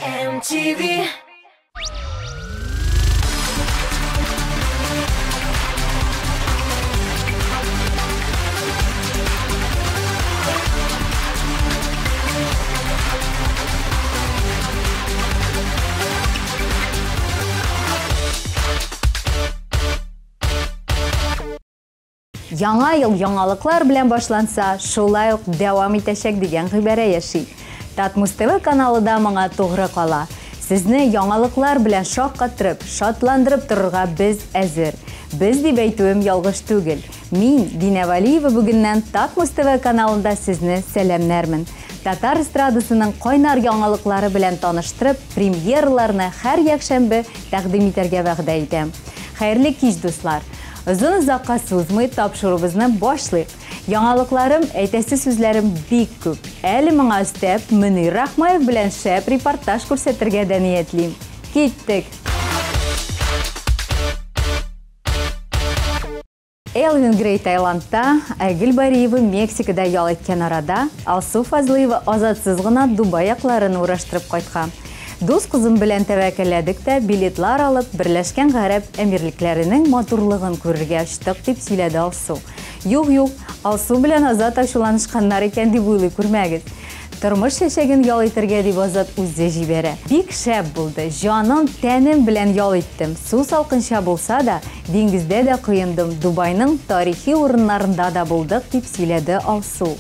MTV. Яңа ел яңалыклар белән башланса, шулай ук дәвам итәчәк дигән гыйбарә яши. Татмус ТВ каналы да моңа тугры кала. Сезне яңалыклар белән шаккатырып, шатландырып торырга без әзер. Без дип әйтүем ялгыш түгел. Мин, Динә Валиева, бүгеннән Татмус ТВ каналында сезне сәламнәрмен. Татар эстрадасының кайнар яңалыклары белән таныштырып, премьераларны һәр якшәмбе тәкъдим итәргә вәгъдә итәм. Хәерле кич, дуслар! Озын озакка сузмый тапшыруыбызны башлыйк. Яңалыкларым, әйтәсе сүзләрем бик күп. Әле моңа өстәп, Мөнир Рахмаев белән шәп репортаж күрсәтергә дә ниятлим. Киттек! Элвин Грей Таиландта, Айгөл Бариева Мексикада ял иткән арада, Алсу Фазлыева Азатсыз гына Дубай якларын ураштырып кайткан. Дус кызым белән тәвәккәлләдек тә, билетлар алып, Берләшкән Гарәп Әмирлекләренең матурлыгын күрергә очтык, дип сөйләде Алсу. Юк, юк, Алсу белән Азат ачуланышканнар икән дип уйлый күрмәгез. Тормыш чәчәген ял итәргә дип Азат үзе җибәрә. Бик шәп булды, җаным, тәнем белән ял иттем. Су салкынча булса да, диңгездә дә коендым, Дубайның тарихи урыннарында да булдык, дип сөйләде Алсу.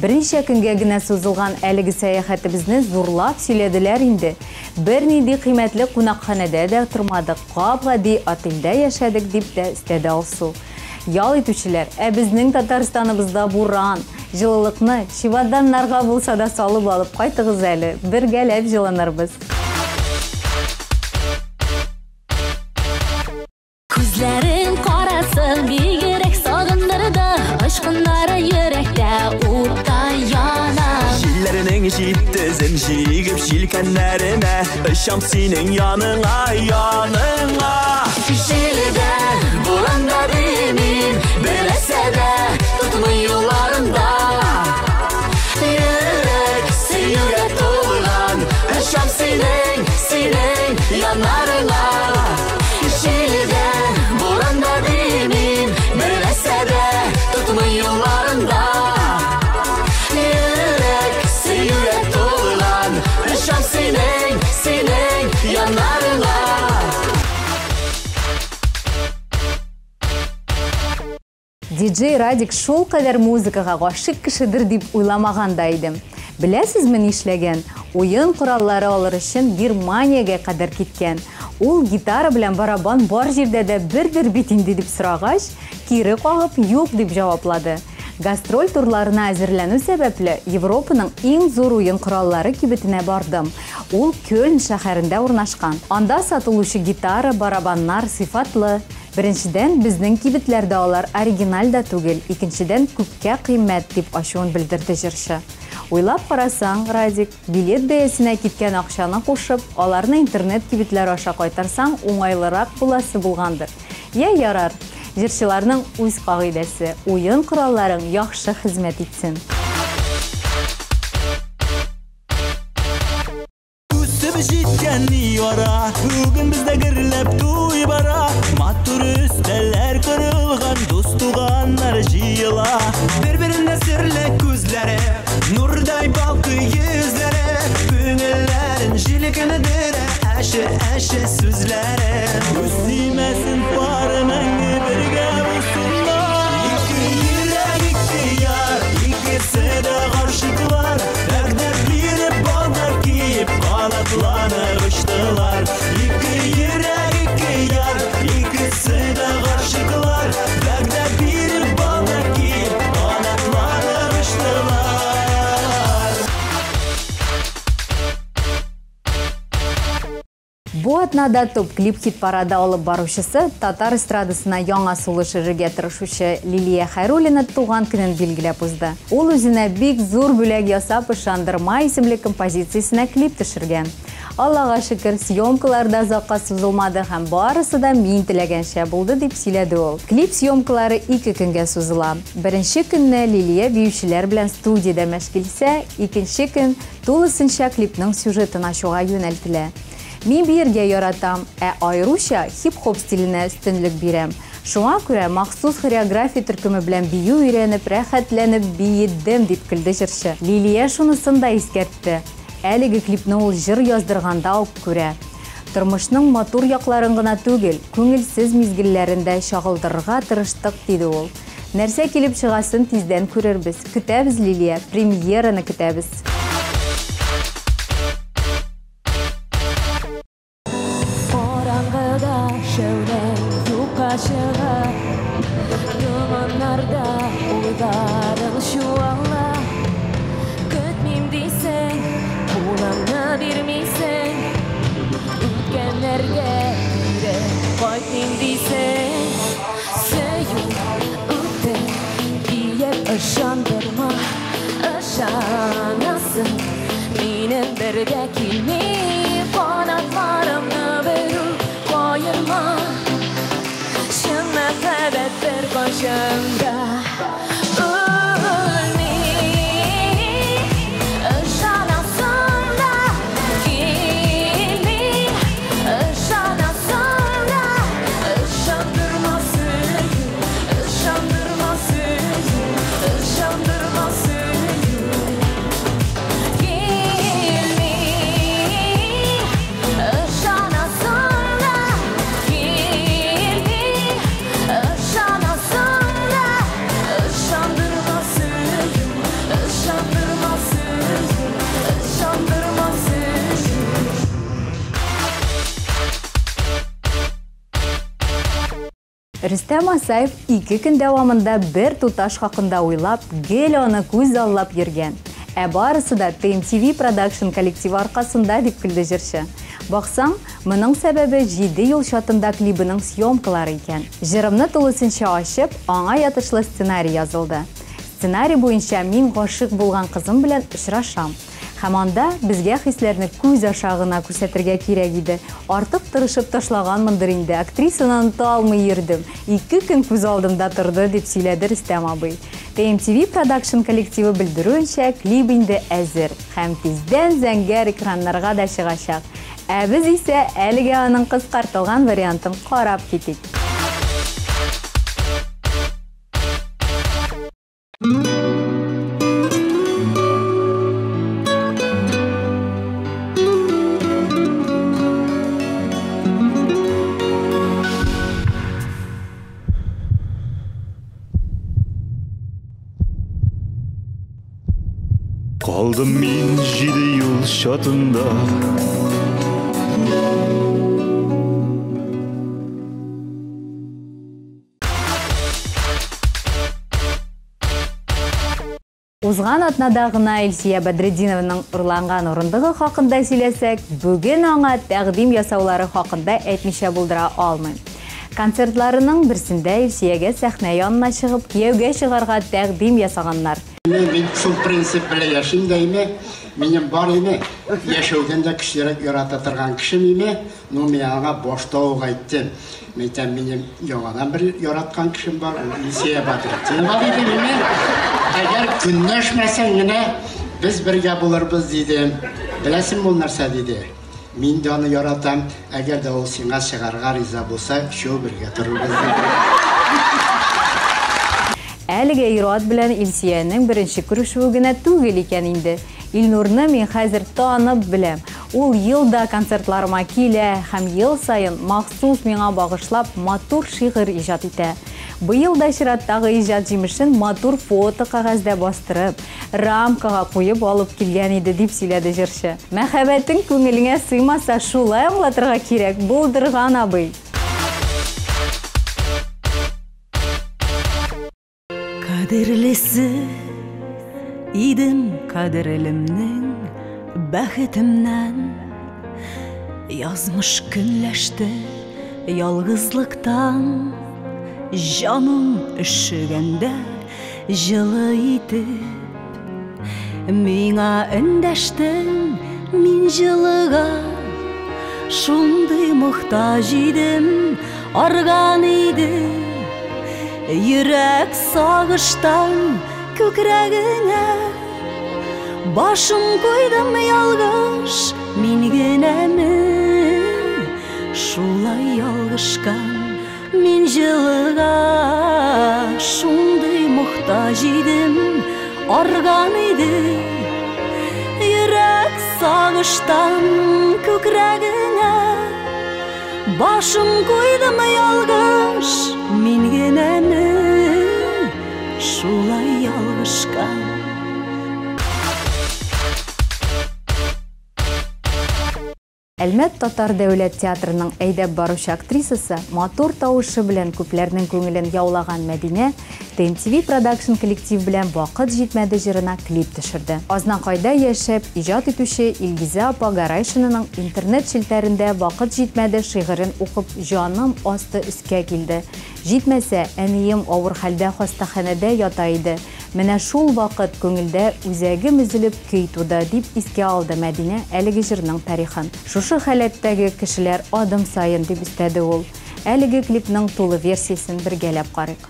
Берничә көнгә генә сузылган әлеге сәяхәтебезне зурлап сөйләделәр инде. Бернинди кыйммәтле кунакханәдә дә тормадык, гап-гади отельдә яшәдек, дип тә өстәде Алсу. Ял итүчеләр, ә безнең Татарстаныбызда буран, җылылыкны чемоданнарга булса да салып алып кайтыгыз әле, бергәләп җылынырбыз. Күзләрең карасы бигрәк сагындырды, очкыннары йөрәктә уттай яна. Җилләрнең җитезен җигеп җилкәннәренә, очам синең яныңа, яныңа. Җилдә, буранда димим, бер нәрсә дә тотмый юлларымда. Йөрәк сөюгә тулган, очам синең, синең яннарыңа. Җилдә, буранда димим, бер нәрсә дә тотмый юлларымда. Йөрәк сөюгә тулган, очам синең, синең яннарыңа. Диджей Радик шул кадәр музыкага гашыйк кешедер дип уйламаган да идем. Беләсезме нишләгән? Уен кораллары алыр өчен Германиягә кадәр киткән. Ул гитара белән барабан бар җирдә дә бердер бит инде дип сорагач, кире кагып юк дип җаваплады. Гастроль турларына әзерләнү сәбәпле Европаның иң зур уен кораллары кибетенә бардым. Ул Кёльн шәһәрендә урнашкан. Анда сатылучы гитара, барабаннар сыйфатлы. Беренчедән, безнең кибетләрдә алар оригиналь да түгел, икенчедән, күпкә кыйммәт, дип ачуын белдерде җырчы. Уйлап карасаң, Радик, билет бәясенә киткән акчаны кушып, аларны интернет кибетләр аша кайтарсаң, уңайлырак буласы булгандыр. Йә ярар, җырчыларның үз кагыйдәсе, уен коралларың яхшы хезмәт итсен. Үсеп җиткән яра, бүген бездә гөрләп туй бара. Матур өстәлләр корылган, дус туганнар җыела. Бер-беренә серле күзләре, нурдай балкый йөзләре, күңелләрен җилкендерә әче-әче сүзләре. Күз тимәсен пары мәңге бергә булсыннар. Ике йөрәк, ике яр, икесе дә гашыйклар. Вәгъдә биреп, балдар киеп, канатланып очтылар. Ике йөрәк, ике яр, икесе дә гашыйклар. Вәгъдә биреп, балдар киеп, канатланып очтылар. Бу атнада топ-клип хит-парады алып баручысы, татар эстрадасына яңа сулыш өрергә тырышучы Лилия Хәйруллина туган көнен билгеләп узды. Ул үзенә бик зур бүләк ясап, Ышандырма исемле композициясенә клип төшергән. Аллага шөкер, съемкалар да озакка сузылмады һәм барысы да мин теләгәнчә булды, дип сөйләде ул. Клип съемкалары ике көнгә сузыла. Беренче көнне Лилия биючеләр белән студиядә мәш килсә, икенче көн тулысынча клипның сюжетын ачуга юнәлтелә. Мин биергә яратам, ә аеруча хип-хоп стиленә өстенлек бирәм. Шуңа күрә махсус хореография төркеме белән бию өйрәнеп, рәхәтләнеп биедем, дип көлде җырчы. Лилия шунысын да искәртте. Әлеге клипны ул җыр яздырганда ук күрә. Тормышның матур якларын гына түгел, күңелсез мизгелләрен дә чагылдырырга тырыштык, диде ул. Нәрсә килеп чыгасын тиздән күрербез. Көтәбез, Лилия, премьераны көтәбез. Караңгыда шәүләң юкка чыга, томаннарда уйларың чуала. Көтмим дисең, кулыңны бирмисең, үткәннәргә кире кайтмыйм дисең. Сөю үтте диеп ышандырма, ышанасың, минем бер дә килми. Канатларымны берүк каерма, чын мәхәббәт беркайчан да үлми. Ышанасың да килми, ышанасың да, ышандырма сөю, ышандырма сөю, ышандырма сөю. Килми, ышанасың да, килми, ышанасың да, ышандырма сөю, ышандырма сөю, ышандырма сөю. Рөстәм Асаев ике көн дәвамында бер туташ хакында уйлап, гел аны күз аллап йөргән. Ә барысы да TMTV Production коллективы аркасында, дип көлде җырчы. Баксаң, моның сәбәбе Җиде юл чатында клибының съемкалары икән. Җырымны тулысынча ачып, аңа ятышлы сценарий язылды. Сценарий буенча мин гашыйк булган кызым белән очрашам. Һәм анда безгә хисләрне күз аша гына күрсәтергә кирәк иде. Артык тырышып ташлаганмындыр инде, актрисаны оныта алмый йөрдем. Ике көн күз алдымда торды, дип сөйләде Рөстәм абый. TMTV Production коллективы белдерүенчә, клип инде әзер һәм тиздән зәңгәр экраннарга да чыгачак. Ә без исә әлегә аның кыскартылган вариантын карап китик. Калдым мин җиде юл чатында. Узган атнада гына Илсөя Бәдретдинованың урланган урындыгы хакында сөйләсәк, бүген аңа тәкъдим ясаулары хакында әйтмичә булдыра алмыйм. Концертларының берсендә Илсөягә сәхнә янына чыгып, кияүгә чыгарга тәкъдим ясаганнар. Мин шул принцип белән яшим дә име, минем бар име, яшәүдән дә көчлерәк ярата торган кешем име, но мин аңа башта ук әйттем. Мин әйтәм, минем яңадан бер яраткан кешем бар, ул Илсөя Бәдретдинова дидем име. Әгәр көнләшмәсәң генә без бергә булырбыз дидем. Беләсеңме ул нәрсә диде? Мин дә аны яратам, әгәр дә ул сиңа чыгарга риза булса, өчәү бергә торырбыз диде. Әлеге ир-ат белән Илсөянең беренче күрешүе генә түгел икән инде. Илнурны мин хәзер танып беләм. Ул елда концертларыма килә һәм ел саен махсус миңа багышлап матур шигырь иҗат итә. Быел да чираттагы иҗат җимешен матур фото кәгазьдә бастырып, рамкага куеп алып килгән иде, дип сөйләде җырчы. Мәхәббәтең күңелеңә сыймаса, шулай аңлатырга кирәк, булдырган абый. Кадерлесе идем кадерлемнең бәхетемнән. Язмыш көнләште ялгызлыктан, җаным өшегәндә җылы итеп миңа эндәштең, мин җылыга шундый мохтаҗ идем, арган идем. Йөрәк сагыштан күкрәгеңә башым куйдым, ялгыш мин генәме шулай ялгышкан? Мин җылыга шундый мохтаҗ идем, арган идем. Йөрәк сагыштан күкрәгеңә башым куйдым, ялгыш мин генәме шулай ялгышкан? Әлмәт татар дәүләт театрының әйдәп баручы актрисасы, матур тавышы белән күпләрнең күңелен яулаган Мәдинә TMTV Production коллектив белән «Вакыт җитмәде» җырына клип төшерде. Азнакайда яшәп иҗат итүче Илгизә апа Гарайшинаның интернет челтәрендә «Вакыт җитмәде» шигырен укып, җаным асты өскә килде. Җитмәсә, әнием авыр хәлдә хастаханәдә ята иде. Менә шул вакыт күңелдә үзәгем өзелеп көй туды, дип искә алды Мәдинә әлеге җырның тарихын. Шушы халәттәге кешеләр адым саен, дип өстәде ул. Әлеге клипның тулы версиясен бергәләп карыйк.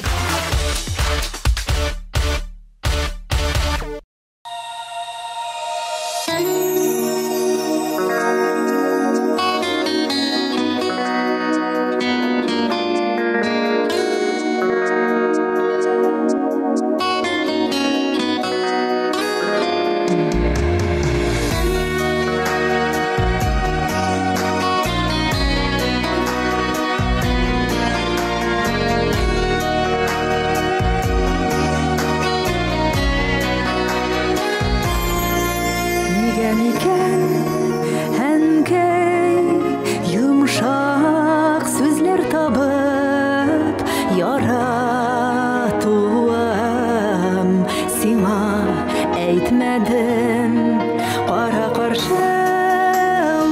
Нигә микән, әнкәй, йомшак сүзләр табып яратуым сиңа әйтмәдем? Кара каршы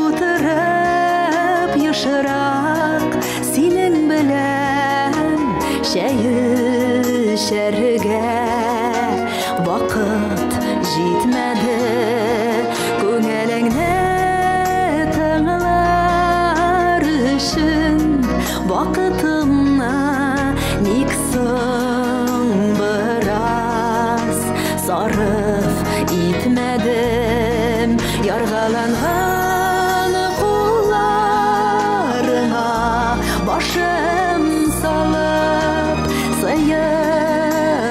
утырып, ешрак синең белән чәй эчәргә вакыт җитмәде. Күңелеңне тыңлар өчен вакытымны ник соң бераз сарыф итмәдем? Яргаланган кулларыңа башым салып сыенырга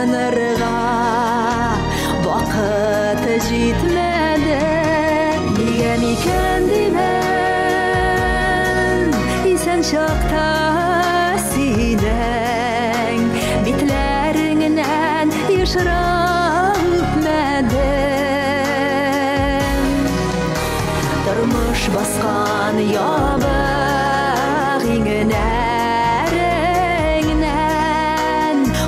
вакыт җитмәде. Нигә микән димен, исән чакта синең битләреңнән ешрак үпмәдем? Тормыш баскан ябык иңнәреңнән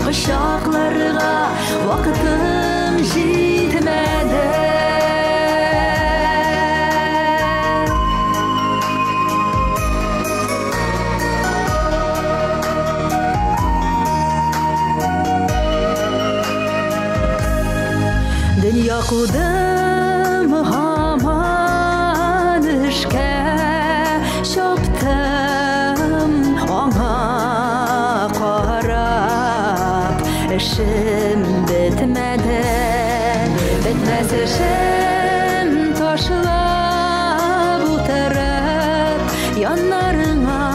кочакларга вакытым җитмәде. Дөнья кудым, һаман эшкә чаптым, аңа карап эшем бетмәде. Бетмәс эшем ташлап утырып яннарыңа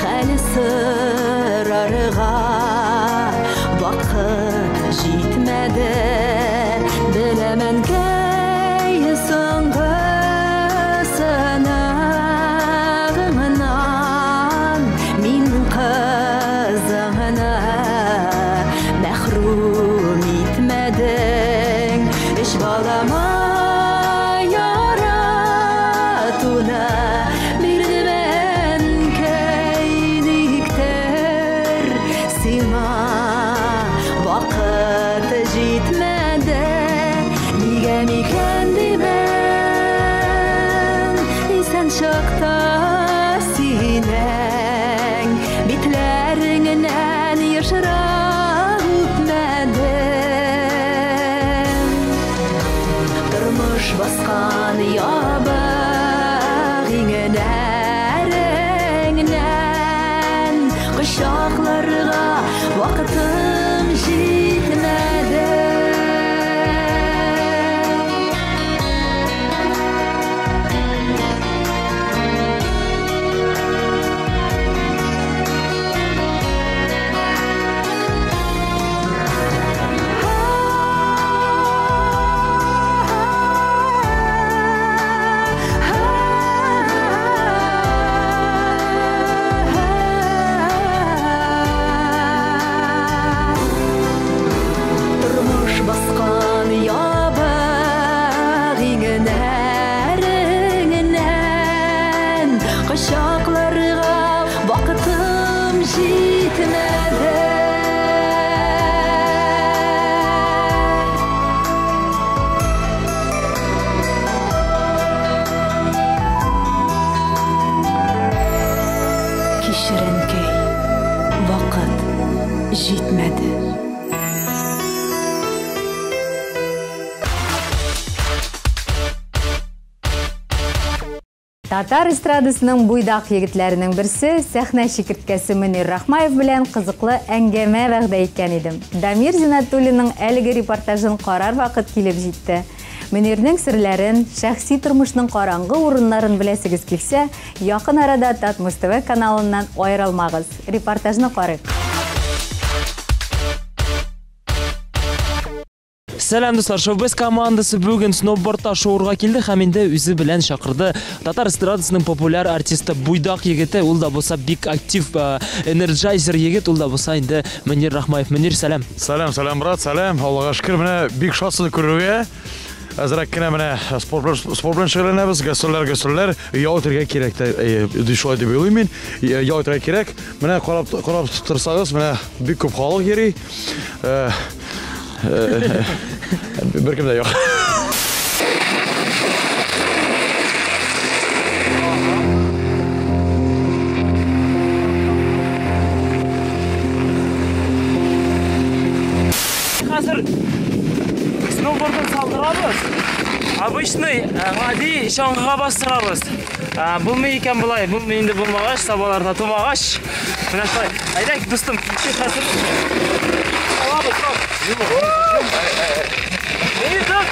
хәл сорарга вакыт җитмәде. Беләм. Үпкән чакта синең битләреңнән ешрак үпмәдем. Тормыш баскан ябык иңнәреңнән кочакларга вакытым җитмәде. Тормыш баскан ябык иңнәреңнән кочакларга вакытым җитмәде. Кичер, әнкәй, вакыт җитмәде. Татар эстрадасының буйдак егетләренең берсе сәхнә чикерткәсе Мөнир Рахмаев белән кызыклы әңгәмә вәгъдә иткән идем. Дамир Зиннәтуллинның әлеге репортажын карар вакыт килеп җитте. Мөнирнең серләрен, шәхси тормышның караңгы урыннарын беләсегез килсә, якын арада Татмуз ТВ каналыннан аерылмагыз. Репортажны карыйк. Сәлам, дуслар, Шоу-Без командасы бүген сноубордта шоурга килде һәм инде үзе белән чакырды татар эстрадасының популяр артисты, буйдак егете, ул да булса бик актив, энерджайзер егет, ул да булса инде Мөнир Рахмаев. Мөнир, сәлам. Сәлам, сәлам, брат, сәлам. Аллага шөкер, менә бик шат сезне күрергә. Әзрәк кенә менә спорт белән шөгыльләнәбез, гастрольләр, гастрольләр. Ял итәргә кирәк тә, шулай дип уйлыйм мин. Ял итәргә кирәк. Менә карап торсагыз, менә бик күп халык йөри. Беркем дә юк. Хәзер сноубордын салдырабыз. Обычный, гади чаңгыга бастырабыз. Булмый икән болай, булмый инде булмагач, сабаларда тумагач. Менә шулай. Әйдә, дустым, кичә хәзер. Алабыз, стоп. Эй, стоп.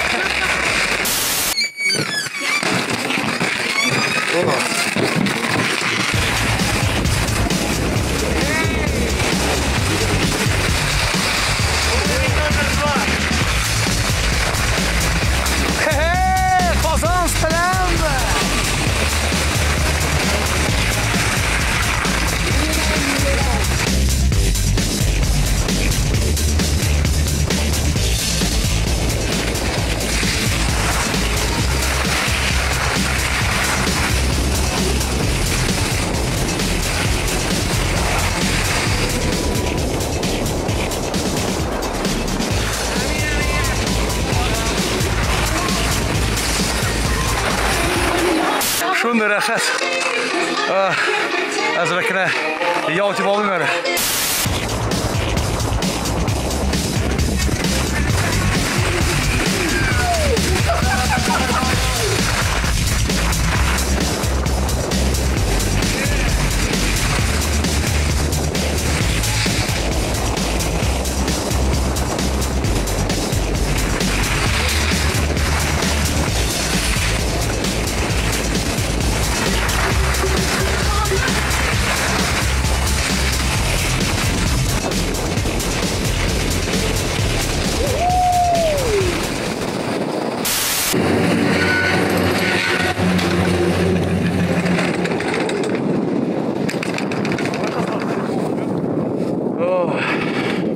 Казан, сәлам! Шундый рәхәт. Әзрәк кенә ял итеп алыйм әле.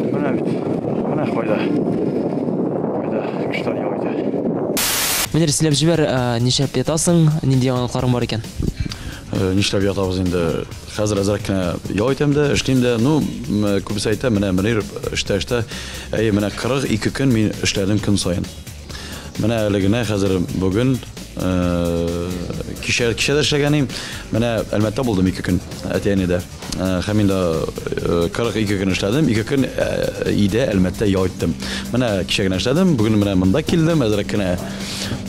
Менә бит. Менә кайда. Кайда кешеләр ял итә. Мөнир, сөйләп җибәр, нишләп ятасың, нинди яңалыкларың бар икән? Нишләп ятабыз инде? Хәзер әзрәк кенә ял итәм дә, эшлим дә. Ну, күбесе әйтә, менә Мөнир эштә эштә. Әйе, менә 42 көн мин эшләдем көн саен. Менә әле генә хәзер бүген Кичә кичә дә эшләгән идем. Менә Әлмәттә булдым 2 көн, әти-әнидә. Һәм инде 42 көн эшләдем, 2 көн өйдә Әлмәттә ял иттем. Менә кичә генә эшләдем, бүген менә монда килдем, әзрәк кенә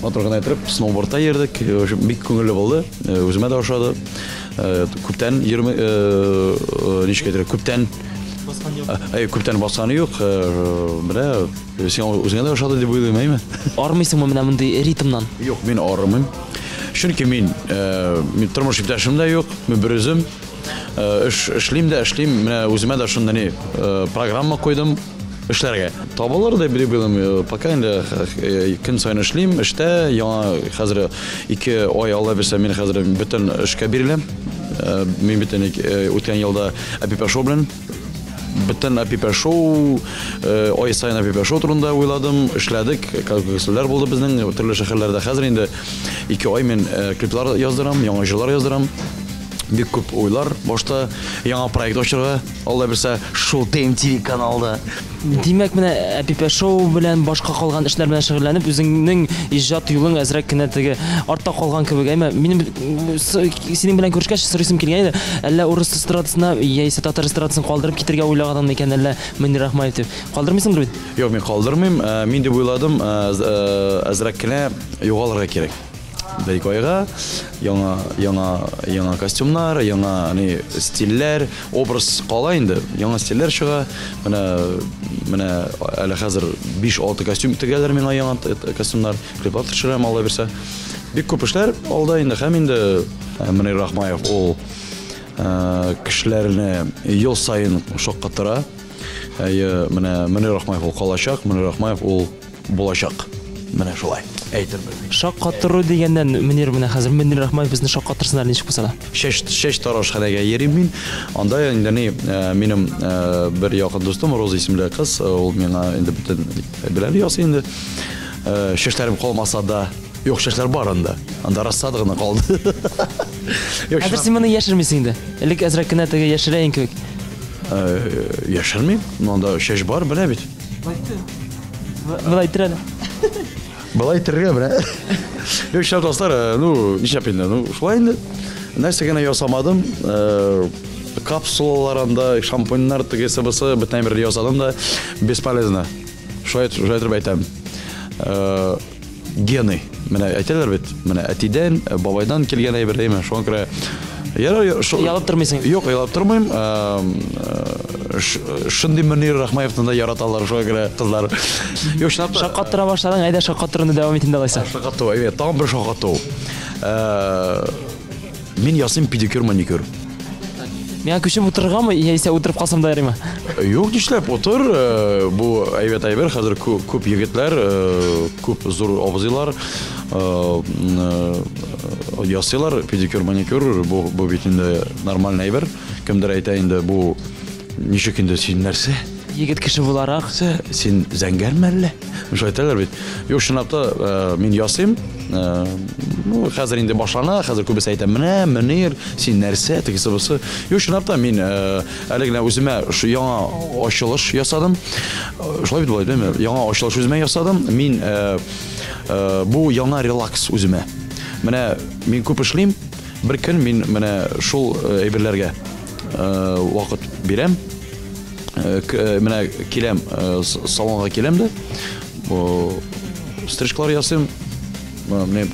матур гына итеп сноубордта йөрдек. Бик күңелле булды, үземә дә ошады. Күптән йөрме, ничек әйтергә, күптән баскан юк. Әй, күптән басканы юк. Менә сиңа үзеңә дә ошады дип уйлыйм, әйме? Армыйсыңмы менә мондый ритмнан? Юк, мин армыйм. Чөнки мин, мин тормыш иптәшем дә юк, мин бер үзем. Эш эшлим дә эшлим, менә үземә дә шундый ни программа куйдым эшләргә. Табылыр дип уйлыйм, пока инде көн саен эшлим, эштә яңа хәзер 2 ай Алла бирсә, мин хәзер бөтен эшкә биреләм. Мин бит үткән елда Әпипә шоу белән бөтен Әпипә шоу, ай саен Әпипә шоу турында уйладым, эшләдек, гастрольләр булды безнең төрле шәһәрләрдә. Хәзер инде 2 ай мин клиплар яздырам, яңа җырлар яздырам. Бик күп уйлар башта, яңа проект ачырга, Алла бирсә, шул TMTV каналда. Димәк, менә Әпипә шоу белән башка калган эшләр белән шөгыльләнеп, үзеңнең иҗат юлың әзрәк кенә теге артта калган кебек, әйме? Минем синең белән күрешкәч сорыйсым килгән иде, әллә урыс эстрадасына яисә татар эстрадасын калдырып китергә уйлаган микән, әллә Мөнир Рахмаев дип? Калдырмыйсыңдыр бит? Юк, мин калдырмыйм. Мин дип уйладым, әзрәк кенә югалырга кирәк. Бер айга яңа яңа яңа костюмнар, яңа ни стильләр, образ кала инде, яңа стильләр чыга. Менә менә әле хәзер 5-6 костюм тегәләр миңа, яңа костюмнар, клиплар төшерәм, Алла бирсә. Бик күп эшләр алда инде, һәм инде Мөнир Рахмаев ул кешеләрне ел саен шаккатыра. Әйе, менә Мөнир Рахмаев ул калачак, Мөнир Рахмаев ул булачак. Менә шулай әйтермен. Шаккатыру дигәннән, Мөнир, менә хәзер Мөнир Рахмаев безне шаккатырсын әле ничек булса да. Чәч чәч тарашханәгә йөрим мин. Анда инде ни, минем бер якын дустым Роза исемле кыз, ул миңа инде бөтен әйберләрне ясый инде. Чәчләрем калмаса да, юк, чәчләр бар анда. Анда рассада гына калды. Юк, Хәзер син моны яшермисең инде. Элек әзрәк кенә теге яшерә идең кебек. Яшермим. Анда чәч бар, менә бит. Болай итер әле. Болай итергә менә. Юк, чынлап дуслар, ну, нишләп инде? Ну, шулай инде. Нәрсә генә ясамадым. Капсулалар анда, шампуньнар, тегесе бусы, бөтен әйберне ясадым да, бесполезно. Шулай шулай итеп әйтәм. Гены. Менә әйтәләр бит, менә әтидән, бабайдан килгән әйбер, әйме? Шуңа күрә Ярар, Оялып тормыйсың. Юк, оялып тормыйм. Шундый Мөнир Рахмаевны да яраталар, шуңа күрә кызлар. Юк, чынлап та. Шаккаттыра башладың, әйдә шаккаттыруны дәвам ит инде алайса. Шаккату, әйе, тагын бер шаккату. Мин ясыйм педикюр, маникюр. Миңа күчеп утырыргамы, яисә утырып калсам да ярыймы? Юк, нишләп, утыр. Бу әйбәт әйбер. Хәзер күп егетләр, күп зур абзыйлар ясыйлар педикюр, маникюр. Бу, бу бит инде нормальный әйбер. Кемдер әйтә инде, бу ничек инде син нәрсә? Егет кеше буларак. Син зәңгәрме әллә? Шулай әйтәләр бит. Юк, чынлап та мин ясыйм. Ну, хәзер инде башлана, хәзер күбесе әйтә, менә, Мөнир, син нәрсә, тегесе бусы. Юк, чынлап та мин әле генә үземә яңа ачылыш ясадым. Шулай бит була, әйме? Яңа ачылыш үземә ясадым. Мин бу яңа релакс үземә. Менә мин күп эшлим, бер көн мин менә шул әйберләргә вакыт бирәм. Менә киләм, салонга киләм дә, стрижкалар ясыйм. Менә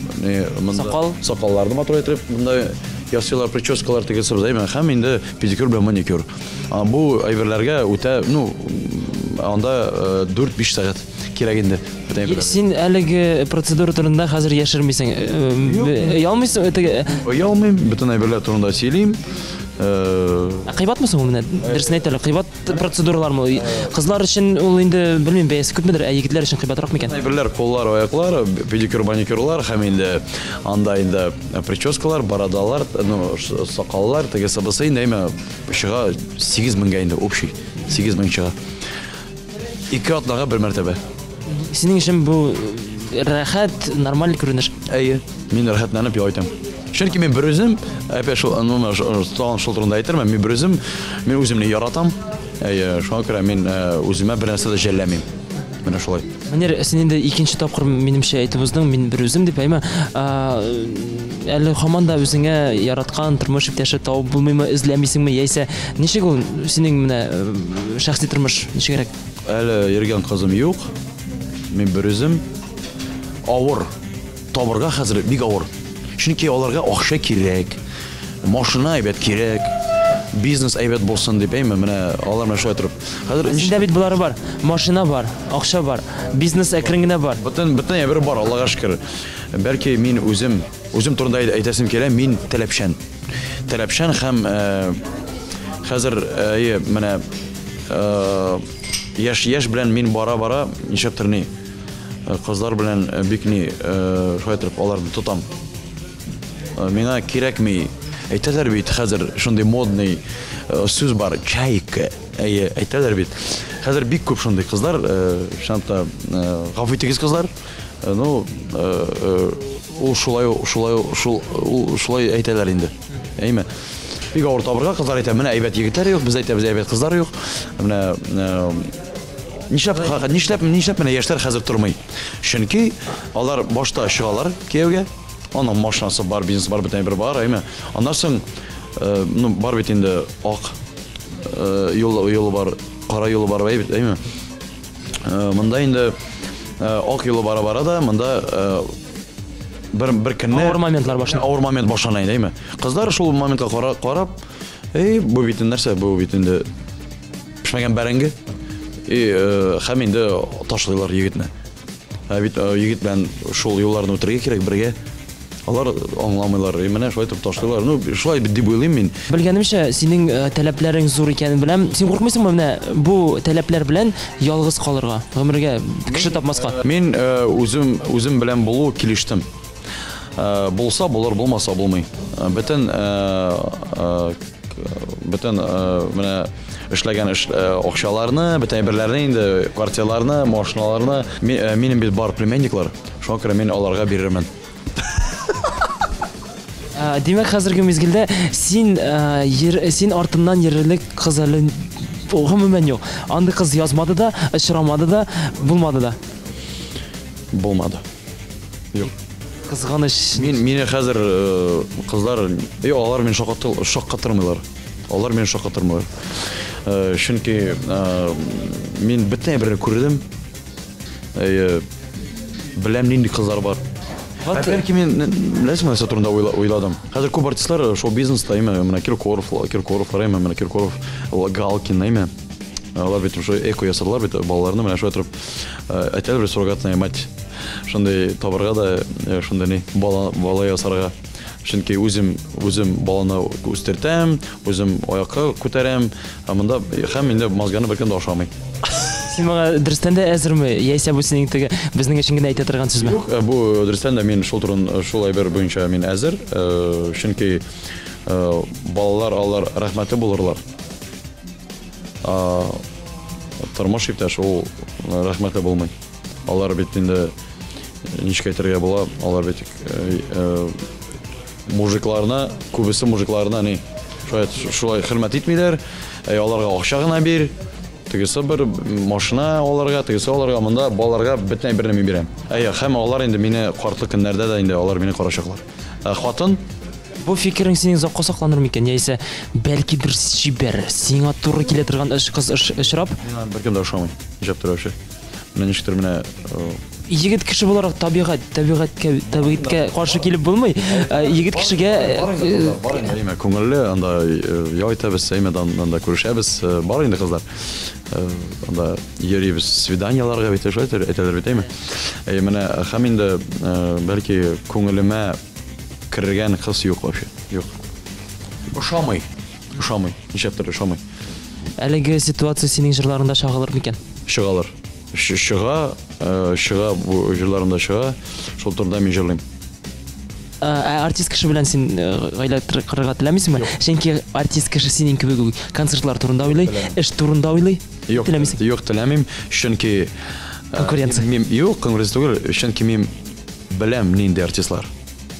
монда сакал, сакалларны матур итеп монда ясыйлар, прическалар тегесе быз, әйме, һәм инде педикюр белән маникюр. Бу әйберләргә үтә, ну, анда 4-5 сәгать кирәк инде. Син әлеге процедура турында хәзер яшермисең. Оялмыйсың, теге? Оялмыйм, бөтен әйберләр турында сөйлим. Ә кыйбатмы соң ул менә? Дөресен әйт әле, кыйбат процедуралармы? Кызлар өчен ул инде, белмим, бәясе күпмедер, ә егетләр өчен кыйбатрак микән? Әйберләр, куллар, аяклар, педикюр, маникюрлар һәм инде анда инде прическалар, бородалар, ну, сакаллар, тегесе бусы инде, әйме, чыга 8 меңгә инде общий, 8 мең чыга. 2 атнага бер мәртәбә. Синең өчен бу рәхәт, нормаль күренеш. Әйе, мин рәхәтләнеп ял итәм. Чөнки мин бер үзем, әпә шул, ну, тагын шул турында әйтермен, мин бер үзем, мин үземне яратам. Әйе, шуңа күрә мин үземә бер нәрсә дә жәлләмим. Менә шулай. Мөнир, син инде икенче тапкыр минемчә әйтеп уздың, мин бер үзем дип, әйме? Әле һаман да үзеңә яраткан тормыш иптәше табып булмыймы, эзләмисеңме, яисә ничек ул синең менә шәхси тормыш ничегрәк? Әле йөргән кызым юк. Мин бер үзем. Авыр. Табырга хәзер бик авыр. Чөнки аларга акча кирәк, машина әйбәт кирәк, бизнес әйбәт булсын дип, әйме, менә алар менә шулай торып. Хәзер Синдә бит болары бар. Машина бар, акча бар, бизнес әкрен генә бар. Бөтен бөтен әйбер бар, Аллага шөкер. Бәлки мин үзем үзем турында әйтәсем килә, мин таләпчән. Таләпчән һәм хәзер әйе, менә яшь яшь белән мин бара-бара нишләптер ни Кызлар белән бик ни, шулай итеп аларны тотам. Миңа кирәкми. Әйтәләр бит, хәзер шундый модный сүз бар, чайка. Әйе, әйтәләр бит. Хәзер бик күп шундый кызлар, чынлап та, гафу итегез, кызлар. Ну, ул шулай, шулай, шул, ул шулай әйтәләр инде. Әйме? Бик авыр табырга, кызлар әйтә, менә әйбәт егетләр юк, без әйтәбез, әйбәт кызлар юк. Менә Нишләп, нишләп, нишләп менә яшьләр хәзер тормый? Чөнки алар башта чыгалар кияүгә, аның машинасы бар, бизнес бар, бөтен әйбер бар, әйме? Аннан соң, э, ну, бар бит инде ак э, юл, юлы бар, кара юлы бар, әйбит, әйме? Э, монда инде ак юлы бара-бара да, монда бер бер көнне авыр моментлар башлана. Авыр момент башлана инде, әйме? Кызлар шул моментка карап, эй, бу бит инде нәрсә, бу бит инде Пешмәгән бәрәңге. И э, һәм инде ташлыйлар егетне. Ә бит э, егет белән шул юлларны үтәргә кирәк бергә. Алар аңламыйлар. И менә шулай итеп ташлыйлар. Ну, шулай дип уйлыйм мин. Белгәнемчә, синең э, таләпләрең зур икәнен беләм. Син куркмыйсыңмы менә бу таләпләр белән ялгыз калырга, гомергә кеше тапмаска? Мин үзем үзем белән булу килештем. Булса булыр, булмаса булмый. Бөтен бөтен менә эшләгән эш акчаларны, бөтен әйберләрне инде, квартираларны, машиналарны минем бит бар племянниклар, шуңа күрә мин аларга бирермен. Димәк, хәзерге мизгелдә син син артыннан йөрерлек кыз әле гомумән юк. Андый кыз язмады да, очрамады да, булмады да. Булмады. Юк. Кызганыч. Мин мине хәзер э, кызлар, юк, алар мине шаккатырмыйлар. Алар мине шаккатырмыйлар. Э, чөнки э, мин бөтен әйберне күрдем. Әйе, беләм нинди кызлар бар. Вот. Бәлки мин беләсеңме нәрсә турында уйладым. Хәзер күп артистлар шоу-бизнеста, әйме, менә Киркоров, Киркоровлар, әйме, менә Киркоров, Галкин, әйме. Алар бит шушы эко ясадылар бит балаларны менә шулай торып әйтәләр бит суррогатная мать. Шундый табырга да шундый ни бала бала ясарга. Чөнки үзем үзем баланы үстертәм, үзем аякка күтәрәм. Ә монда һәм инде мозганы беркем дә ашамый. Син моңа дөрестән дә әзерме? Яисә бу синең теге безнең өчен генә әйтә торган сүзме? Юк, бу дөрестән дә мин шул турын шул әйбер буенча мин әзер. Чөнки балалар алар рәхмәтле булырлар. Тормыш иптәш ул рәхмәтле булмый. Алар бит инде ничек әйтергә була, алар бит мужикларына, күбесе мужикларына ни, шулай, шулай хөрмәт итмиләр. Әй, аларга акча гына бир. Тегесе бер машина аларга, тегесе аларга, монда балаларга бөтен әйберне мин бирәм. Әй, һәм алар инде мине картлы көннәрдә дә инде алар мине карачаклар. Ә хатын Бу фикерең синең озакка сакланыр микән, яисә бәлки бер чибәр, сиңа туры килә торган эш кыз очрап? Миңа беркем дә ошамый, нишләптер вообще. Менә ничектер менә э, Егет кеше буларак табигать, табигатькә, табигатькә каршы килеп булмый. Э, егет кешегә э, бар инде, әйме, күңелле, анда ял итәбез, әйме, анда күрешәбез, бар инде кызлар. Анда йөрибез свиданияләргә бит, шулай әйтәләр бит, әйме. Әй, менә һәм инде бәлки күңелемә Кергән кыз юк вообще. Юк. Ошамый. Ошамый. Нишләптер ошамый. Әлеге ситуация синең җырларыңда чагылыр микән? Чыгалыр. Чыга, э, чыга бу җырларымда чыга. Шул турыда мин җырлыйм. Э, ә артист кеше белән син э, гаилә корырга теләмисеңме? Чөнки артист кеше синең кебек үк концертлар турында уйлый, эш турында уйлый. Юк, теләмисең. Юк, теләмим, чөнки конкуренция. Мин юк, конкуренция түгел, чөнки мин Беләм нинди артистлар.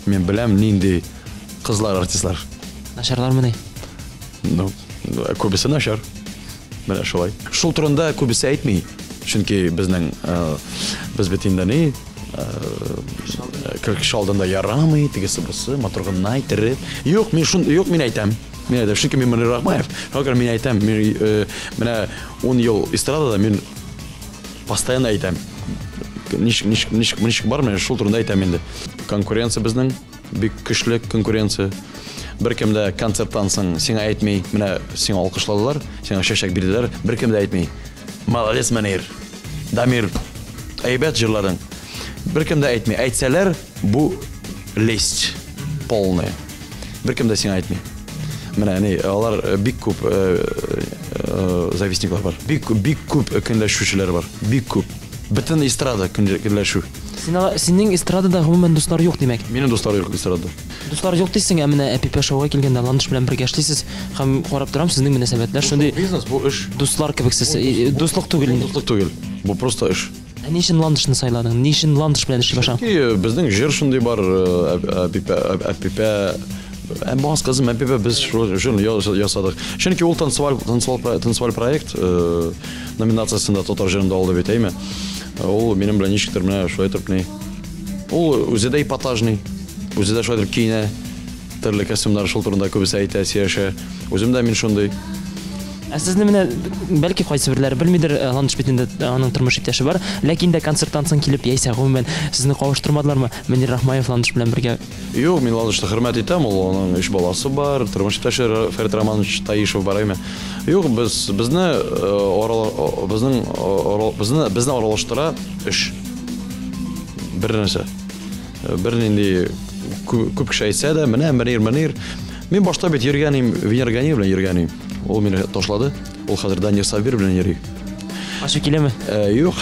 Мин беләм нинди кызлар артистлар. Начарлармыни? Ну, күбесе начар. Менә шулай. Шул турында күбесе әйтми. Чөнки безнең без бит инде ни кеше алдында ярамый, тегесе бусы, матур гына иттереп. Юк, мин шун, юк, мин әйтәм. Мин әйтәм, чөнки мин Мөнир Рахмаев. Шуңа күрә мин әйтәм, мин менә 10 ел эстрадада мин постоянно әйтәм. Ничек, ничек, ничек, ничек бар, менә шул турында әйтәм инде. Конкуренция безнең бик көчле конкуренция. Беркем дә концерттан соң сиңа әйтми, менә сиңа алкышладылар, сиңа чәчәк бирделәр, беркем дә әйтми. Молодец, Мөнир. Дамир, әйбәт җырладың. Беркем дә әйтми. Әйтсәләр, бу лесть полная. Беркем дә сиңа әйтми. Менә ни, алар бик күп завистниклар бар. Бик бик күп көнләшүчеләр бар. Бик күп. Бөтен эстрада көнләшү. Син ала, синең эстрадада гомумән дуслар юк, димәк? Минем дуслар юк эстрадада. Дуслар юк дисең, ә менә Әпипә шоуга килгәндә Ландыш белән бергә эшлисез һәм карап торам, сезнең мөнәсәбәтләр шундый Бизнес бу эш. Дуслар кебек сез. Дуслык түгел инде. Дуслык түгел. Бу просто эш. Ә ни өчен Ландышны сайладың? Ни өчен Ландыш белән эшли башладың? Чөнки безнең җыр шундый бар, Әпипә, Әпипә, Әмбаз кызым, Әпипә без шул җырны ясадык. Чөнки ул танцеваль, танцеваль, танцеваль проект номинациясендә татар җырында алды бит, әйме? Ул минем белән ничектер менә шулай итеп ни. Ул үзе дә эпатажный, үзе дә шулай итеп киенә. Төрле костюмнар шул турында күбесе әйтә, сөйләшә. Үзем дә мин шундый. Ә сезне менә, бәлки кайсыберләре белмидер, Ландыш бит инде аның тормыш иптәше бар. Ләкин дә концерттан соң килеп, яисә гомумән сезне кавыштырмадылармы? Мөнир Рахмаев Ландыш белән бергә. Юк, мин Ландышны хөрмәт итәм, ул аның өч баласы бар, тормыш иптәше Фәрит Романович Таишев бар, әйме. Юк, без безне безнең безне безне аралаштыра эш. Бер нәрсә. Бернинди күп кеше әйтсә дә, менә Мөнир, Мөнир. Мин башта бит йөргән идем, Венер Ганиев белән йөргән идем. Ул мине ташлады. Ул хәзер Данир Сабир белән йөри. Ачу киләме? Юк.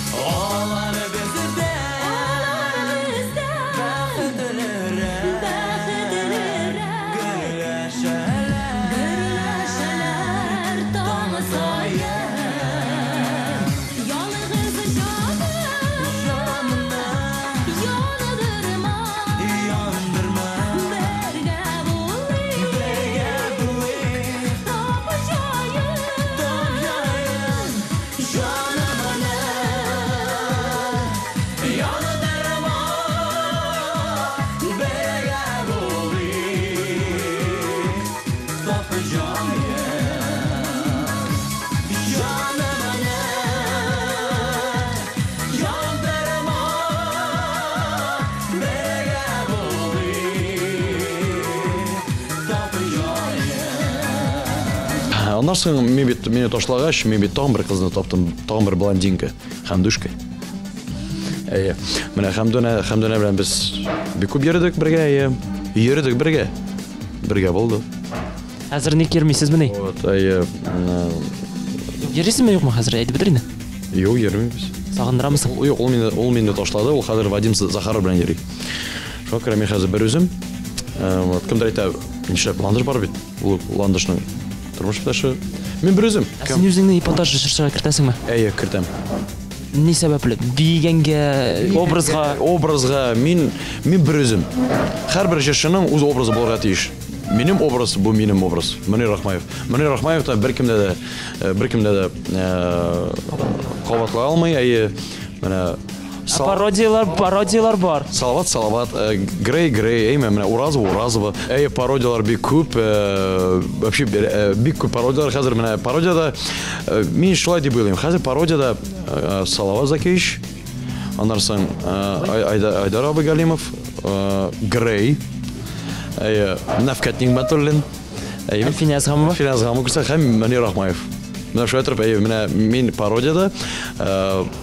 Аннан соң мин бит мине ташлагач, мин бит тагын бер кызны таптым, тагын бер блондинка, Хәмдүшкә. Әйе. Менә Хәмдүнә, Хәмдүнә белән без бик күп йөрдек бергә, әйе. Йөрдек бергә. Бергә булдык. Хәзер ник йөрмисезмени? Вот, әйе. Йөрисезме юкмы хәзер? Әйтеп бетер инде. Юк, йөрмибез. Сагындырамы соң? Юк, ул мине, ул мине ташлады, ул хәзер Вадим Захаров белән йөри. Шуңа күрә мин хәзер бер үзем. Вот, кемдер әйтә, нишләп Ландыш бар бит? Ул Ландышның тормыш иптәше. Мин бер үзем. Ә син үзеңне эпатаж җырчыга кертәсеңме? Әйе, кертәм. Ни сәбәпле? Биегәнгә, образга? Образга мин мин бер үзем. Һәрбер җырчының үз образы булырга тиеш. Минем образ бу минем образ. Мөнир Рахмаев. Мөнир Рахмаев та беркемдә дә э, беркемдә дә э, кабатлай алмый. Әйе, менә Ә пародияләр, пародияләр бар. Салават, Салават, э, Грей, Грей, әйме, менә Уразова, Уразова. Әйе, пародияләр бик күп, вообще бик күп пародияләр хәзер менә пародияда мин шулай дип уйлыйм. Хәзер пародияда Салават Закиевич, аннан соң Айдар абый Галимов, Грей, әйе, Нәфкәт Нигъмәтуллин, әйе, Әлфинә Әзгамова. Әлфинә Әзгамова күрсә һәм Мөнир Рахмаев. Менә шулай торып, әйе, менә мин пародияда,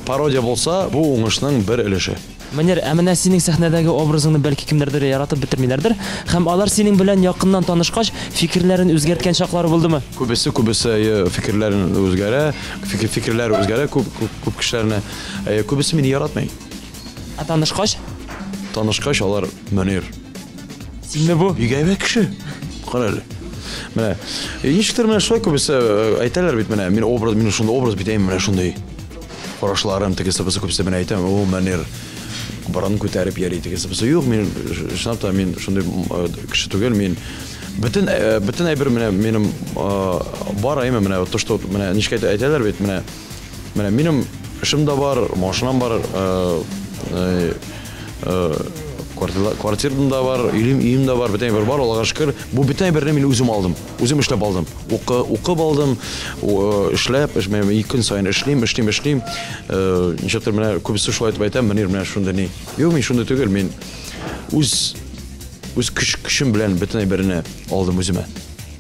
пародия булса, бу уңышның бер өлеше. Мөнир, ә менә синең сәхнәдәге образыңны бәлки кемнәрдер яратып бетермиләрдер һәм алар синең белән якыннан танышкач, фикерләрен үзгәрткән чаклары булдымы? Күбесе, күбесе, әйе, фикерләрен үзгәрә, фикер, фикерләре үзгәрә күп, күп, күп кешеләрне. Әйе, күбесе мине яратмый. Ә танышкач? Танышкач, алар Мөнир. Синме бу? Бик әйбәт кеше. Кара әле. Менә, ничектер менә шулай күбесе әйтәләр бит менә, мин образ, мин шундый образ бит, әйме, менә шундый. Карашларым, тегесе бусы күбесе менә әйтәм, о, Мөнир борын күтәреп йөри, тегесе бусы. Юк, мин чынлап та мин шундый кеше түгел, мин бөтен бөтен әйбер менә минем бар, әйме, менә то, что менә ничек әйтәләр бит, менә менә минем Эшем дә бар, машинам бар, квартирам да бар, өем, өем дә бар, бөтен әйбер бар, Аллага шөкер. Бу бөтен әйберне мин үзем алдым, үзем эшләп алдым. Укы, укып алдым, эшләп, көн саен эшлим, эшлим, эшлим. Ничектер менә күбесе шулай итеп әйтә, Мөнир менә шундый ни. Юк, мин шундый түгел, мин үз үз көч көчем белән бөтен әйберне алдым үземә.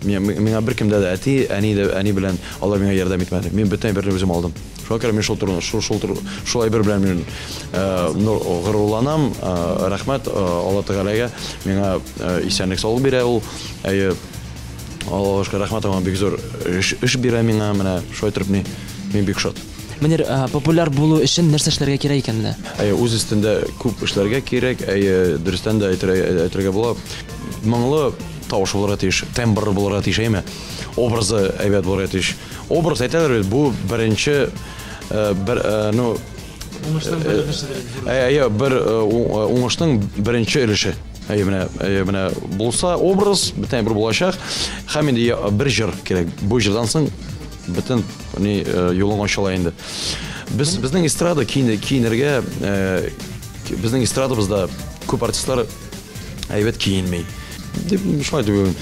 Миңа беркемдә дә әти, әни дә, әни белән алар миңа ярдәм итмәде. Мин бөтен әйберне үзем алдым. Шуңа күрә мин шул турында, шул, шул, шул әйбер белән мин горурланам. Рәхмәт Алла Тәгаләгә, миңа исәнлек саулык бирә ул. Әйе, Аллага шөкер, рәхмәт аңа бик зур эш, эш бирә миңа, менә шулай итеп ни, мин бик шат. Мөнир, популяр булу өчен нәрсә эшләргә кирәк икән менә? Әйе, үз өстендә күп эшләргә кирәк. Әйе, дөрестән дә әйтергә була. Моңлы тавыш булырга тиеш, тембр булырга тиеш, әйеме? Образы әйбәт булырга тиеш. Образ әйтәләр бит, бу беренче бер, ну, уңышның бер өлеше. Әйе, бер уңышның беренче өлеше. Әйе, менә, әйе, менә булса образ, бөтен бер булачак. Һәм инде бер җыр кирәк. Бу җырдан соң бөтен ни юлың ачыла инде. Без безнең эстрада киенергә, безнең эстрадабызда күп артистлар әйбәт киенми. Дип шулай дип уйлыйм.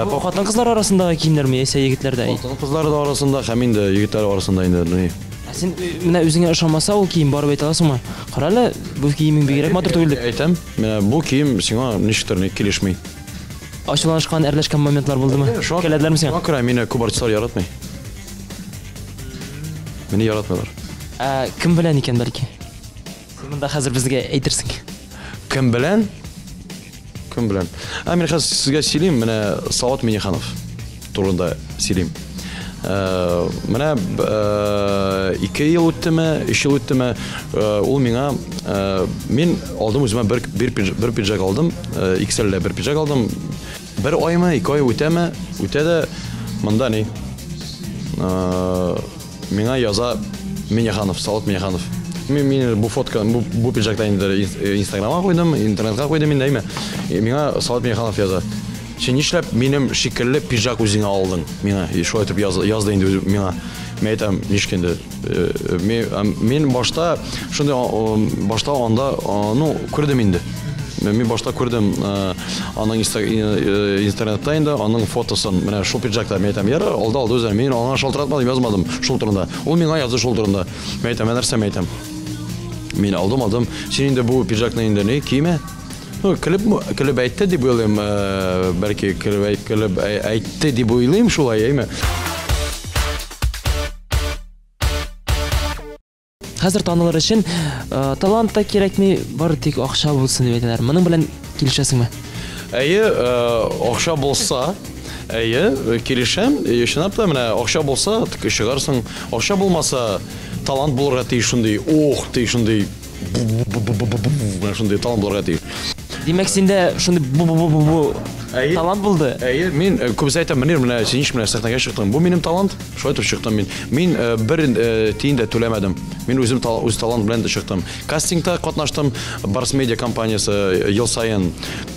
Бу хатын-кызлар арасындагы киемнәрме яисә егетләрдә? Хатын-кызлар да арасында һәм инде егетләр арасында инде ни. Ә син менә үзеңә ошамаса ул кием барып әйтә аласыңмы? Кара әле, бу киемең бигрәк матур түгел дип. Әйтәм, менә бу кием сиңа ничектер ни килешми. Ачуланышкан, әрләшкән моментлар булдымы? Үпкәләделәрме сиңа? Шуңа күрә мине күп артистлар яратмый. Мине яратмыйлар. Ә кем белән икән бәлки? Син монда хәзер безгә әйтерсең. Кем белән? Кем белән? Ә мин хәзер сезгә сөйлим, менә Салават Миннеханов турында сөйлим. Менә 2 ел үттеме, 3 ел үттеме, ул миңа мин алдым үземә бер, бер, бер пиджак алдым, XL-ле бер пиджак алдым. Бер аймы, 2 ай үтәме, үтә дә монда ни? Миңа яза Миннеханов, Салават Миннеханов. Мин, мин бу фотка, бу, бу пиджакта инде Инстаграмга куйдым, интернетка куйдым инде, әйме. Миңа Салават Миннеханов яза. Син нишләп минем шикелле пиджак үзеңә алдың? Миңа шулай итеп язды, язды инде үзе миңа. Мин әйтәм, ничек инде? Мин, мин башта шундый, башта анда, ну, күрдем инде. Мин башта күрдем аның интернетта инде аның фотосын, менә шул пиджакта. Мин әйтәм, ярар, алды, алды үзен. Мин аңа шалтыратмадым, язмадым шул турында. Ул миңа язды шул турында. Мин әйтәм, ә нәрсә мин әйтәм? Мин алдым, алдым. Син инде бу пиджакны инде ни, киемә? Ну, көлеп, көлеп әйтте дип уйлыйм, бәлки көлеп, көлеп әйтте дип уйлыйм шулай, әйме? Хәзер танылыр өчен талант та кирәкми, бары тик акча булсын дип әйтәләр. Моның белән килешәсеңме? Әйе, акча булса, әйе, килешәм. Чынлап та, менә акча булса, чыгарсың. Акча булмаса, талант булырга тиеш шундый, ох, ти шундый. Менә шундый талант булырга тиеш. Димәк, синдә шундый бу-бу-бу-бу талант булды? Әйе, мин күбесе әйтә, Мөнир, менә син ничек менә сәхнәгә чыктың? Бу минем талант, шулай итеп чыктым мин. Мин бер тиен дә түләмәдем. Мин үзем үз талант белән дә чыктым. Кастингта катнаштым, Барс Медиа компаниясе ел саен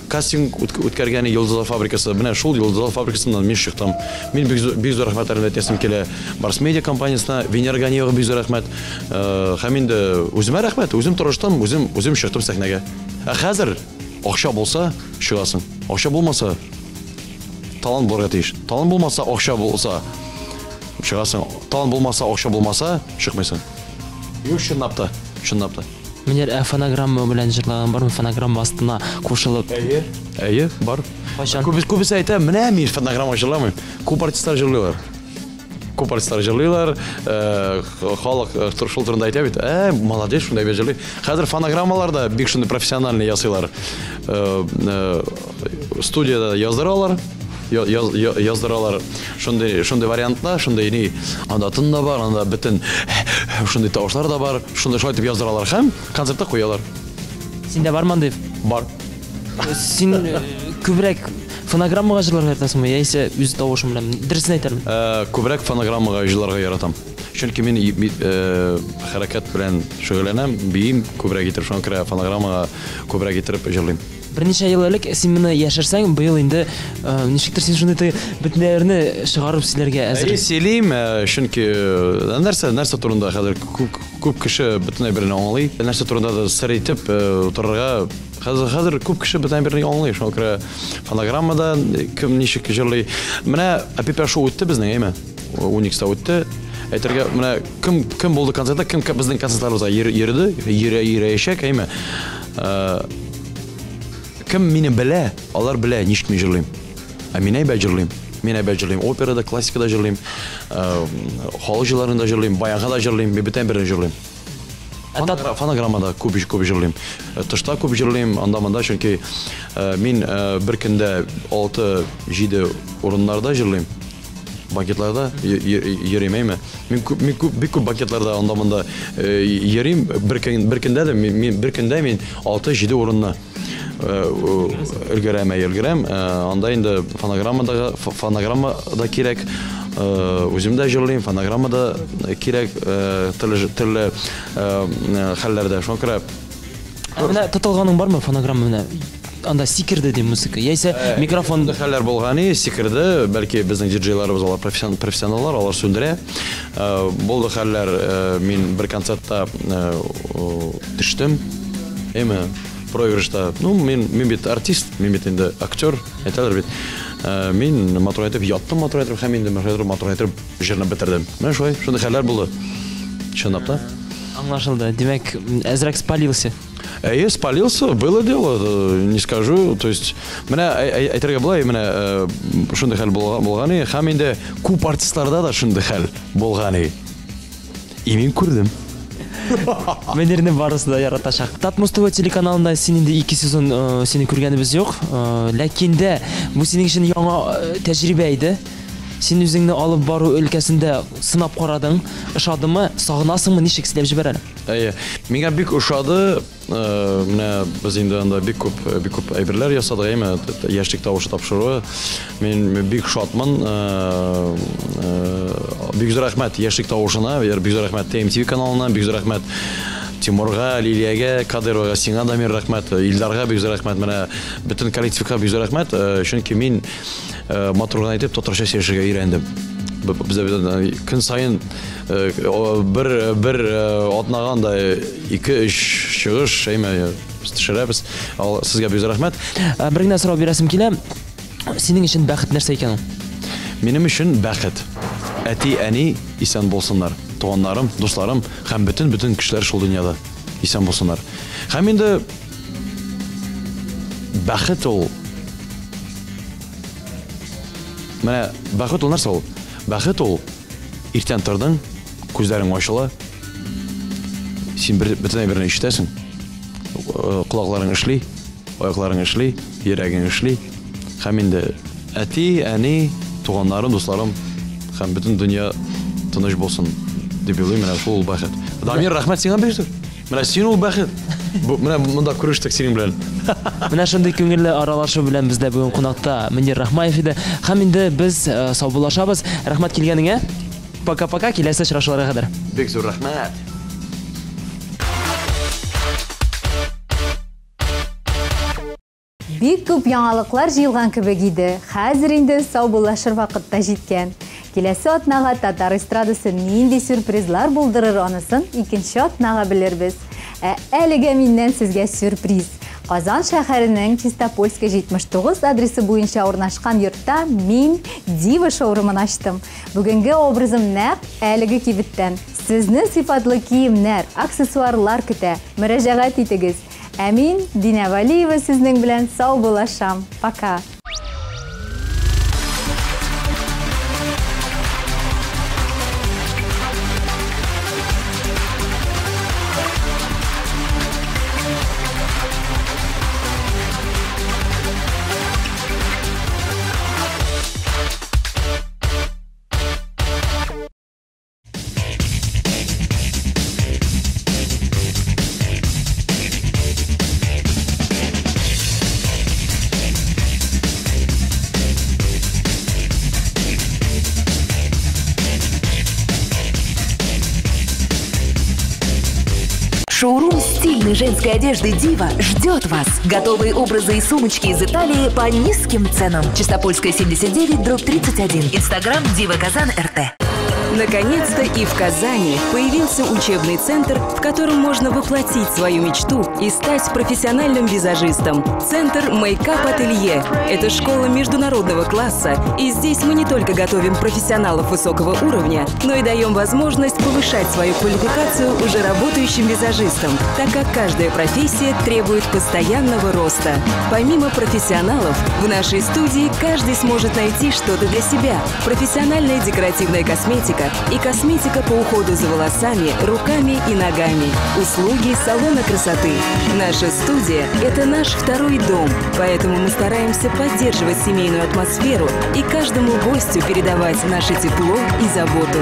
кастинг үткәргән Йолдызлар фабрикасы. Менә шул Йолдызлар фабрикасыннан мин чыктым. Мин бик зур рәхмәтләремне әйтәсем килә Барс Медиа компаниясенә, Венера Ганиевага бик зур рәхмәт. Һәм инде үземә рәхмәт, үзем тырыштым, үзем, үзем чыктым сәхнәгә. Ә хәзер акча булса, чыгасың. Акча булмаса, талант булырга тиеш. Талант булмаса, акча булса, чыгасың. Талант булмаса, акча булмаса, чыкмыйсың. Юк, чынлап та, чынлап та. Мөнир, ә фонограмма белән җырлаган бармы? Фонограмма астына кушылып. Әйе, әйе, бар. Кайчан? Күбесе, күбесе әйтә, менә мин фонограмма җырламыйм. Күп артистлар җырлыйлар. Күп артистлар җырлыйлар, халык шул турында әйтә бит, молодец, шундай бер җырлый. Хәзер фонограммалар да бик шундый профессиональный ясыйлар. Студияда яздыралар, яздыралар шундый, шундый вариантта, шундый ни, анда тын да бар, анда бөтен шундый тавышлар да бар, шундый шулай итеп яздыралар һәм концертта куялар. Синдә бармы андый? Бар. Син күбрәк фонограммага җырларга яратасыңмы, яисә үз тавышың белән? Дөресен әйт әле. Күбрәк фонограммага җырларга яратам. Чөнки мин хәрәкәт белән шөгыльләнәм, биим күбрәк итеп, шуңа күрә фонограммага күбрәк итеп җырлыйм. Берничә ел элек син моны яшерсәң, быел инде ничектер син шундый теге бөтеннәрне чыгарып сөйләргә әзер. Әйе, сөйлим, чөнки нәрсә, нәрсә турында хәзер күп, күп кеше бөтенләй берне аңлый. Нәрсә турында да сер итеп утырырга хәзер, хәзер күп кеше бөтенләй берне аңлый. Шуңа күрә фонограммада кем ничек җырлый. Менә Әпипә шоу үтте безнең, әйме? Уникста үтте. Әйтергә, менә кем, кем булды концертта, кем безнең концертларыбызга йөрде, йөрә, йөрәячәк, әйме? Кем мине белә, алар белә, ничек мин җырлыйм. Ә мин әйбәт җырлыйм. Мин әйбәт җырлыйм. Операда, классикада җырлыйм, халык җырларын да җырлыйм, баянга да җырлыйм, мин бүтән берне җырлыйм. Фонограммада күп, күп җырлыйм. Тышта күп җырлыйм, анда-монда, чөнки мин бер көндә 6-7 урыннарда җырлыйм. Банкетларда йөрим, әйме? Мин күп, мин күп, бик күп банкетларда анда-монда йөрим. Бер көн, бер көндә дә мин, бер көндә мин 6-7 урынны өлгерәм, әй, өлгерәм. Анда инде фонограммадагы, фонограмма да кирәк. Үзем дә җырлыйм, фонограмма да кирәк, төрле, төрле хәлләрдә. Шуңа күрә Ә менә тотылганың бармы фонограмма менә? Анда сикерде ди музыка. Яисә микрофон хәлләр булган и сикерде, бәлки безнең диджейларыбыз алар профессионаллар, алар сүндерә. Булды хәлләр, мин бер концертта төштем. Әйме, проигрышта. Ну, мин, мин бит артист, мин бит инде актер, әйтәләр бит. Мин матур итеп яттым, матур итеп һәм инде матур итеп, матур итеп җырны бетердем. Менә шулай, шундый хәлләр булды. Чынлап та. Аңлашылды. Димәк, әзрәк спалился. Әйе, спалился, было дело, не скажу. То есть, менә әйтергә була, менә шундый хәл булган, һәм инде күп артистларда да шундый хәл булган. И мин күрдем. Мөнирне барысы да яратачак. Татмус ТВ телеканалында син инде 2 сезон сине күргәнебез юк. Ләкин дә бу синең өчен яңа тәҗрибә иде. Син үзеңне алып бару өлкәсендә сынап карадың. Ошадымы? Сагынасыңмы? Ничек сөйләп җибәр әле? Әйе, миңа бик ошады. Менә без инде анда бик күп, бик күп әйберләр ясадык, әйме, Яшьлек тавышы тапшыруы. Мин бик шатмын. Бик зур рәхмәт Яшьлек тавышына, бик зур рәхмәт ТМТВ каналына, бик зур рәхмәт Тимурга, Лилиягә, Кадыровага, сиңа, Дамир, рәхмәт, Илдарга бик зур рәхмәт, менә бөтен коллективка бик зур рәхмәт, чөнки мин матур гына итеп татарча сөйләшергә өйрәндем. Бездә бит көн саен бер, бер атнага анда 2-3 чыгыш, әйме, без төшерәбез. Ал, сезгә бик зур рәхмәт. Бер генә сорау бирәсем килә. Синең өчен бәхет нәрсә икән ул? Минем өчен бәхет. Әти, әни исән булсыннар. Туганнарым, дусларым һәм бөтен-бөтен кешеләр шул дөньяда исән булсыннар. Һәм инде бәхет ул. Менә бәхет ул нәрсә ул? Бәхет ул иртән тордың, күзләрең ачыла. Син бер бөтен әйберне ишетәсең. Колакларың эшли, аякларың эшли, йөрәгең эшли. Һәм инде әти, әни, туганнарым, дусларым һәм бөтен дөнья тыныч булсын дип уйлыйм. Менә шул ул бәхет. Дамир, рәхмәт сиңа бик зур. Менә син ул бәхет. Бу, менә монда күрештек синең белән. Менә шундый күңелле аралашу белән бездә бүген кунакта Мөнир Рахмаев иде. Һәм инде без саубуллашабыз. Рәхмәт килгәнеңә. Пока-пока, киләсе очрашуларга кадәр. Бик зур рәхмәт. Бик күп яңалыклар җыелган кебек иде. Хәзер инде саубуллашыр вакыт та җиткән. Киләсе атнага татар эстрадасы нинди сюрпризлар булдырыр, анысын икенче атнага белербез. Ә әлегә миннән сезгә сюрприз. Казан шәһәренең Чистопольская 79 адресы буенча урнашкан йортта мин Дива шоурумын ачтым. Бүгенге образым нәкъ әлеге кибеттән. Сезне сыйфатлы киемнәр, аксессуарлар көтә. Мөрәҗәгать итегез. Ә мин, Динә Валиева, сезнең белән саубуллашам. Пока. Элитной женской одежды «Дива» ждет вас. Готовые образы и сумочки из Италии по низким ценам. Чистопольская, 79/31. Инстаграм «Дива Казан РТ». Наконец-то и в Казани появился учебный центр, в котором можно воплотить свою мечту и стать профессиональным визажистом. Центр «Мейкап Ателье» – это школа международного класса, и здесь мы не только готовим профессионалов высокого уровня, но и даем возможность повышать свою квалификацию уже работающим визажистам, так как каждая профессия требует постоянного роста. Помимо профессионалов, в нашей студии каждый сможет найти что-то для себя. Профессиональная декоративная косметика и косметика по уходу за волосами, руками и ногами. Услуги салона красоты. Наша студия – это наш второй дом, поэтому мы стараемся поддерживать семейную атмосферу и каждому гостю передавать наше тепло и заботу.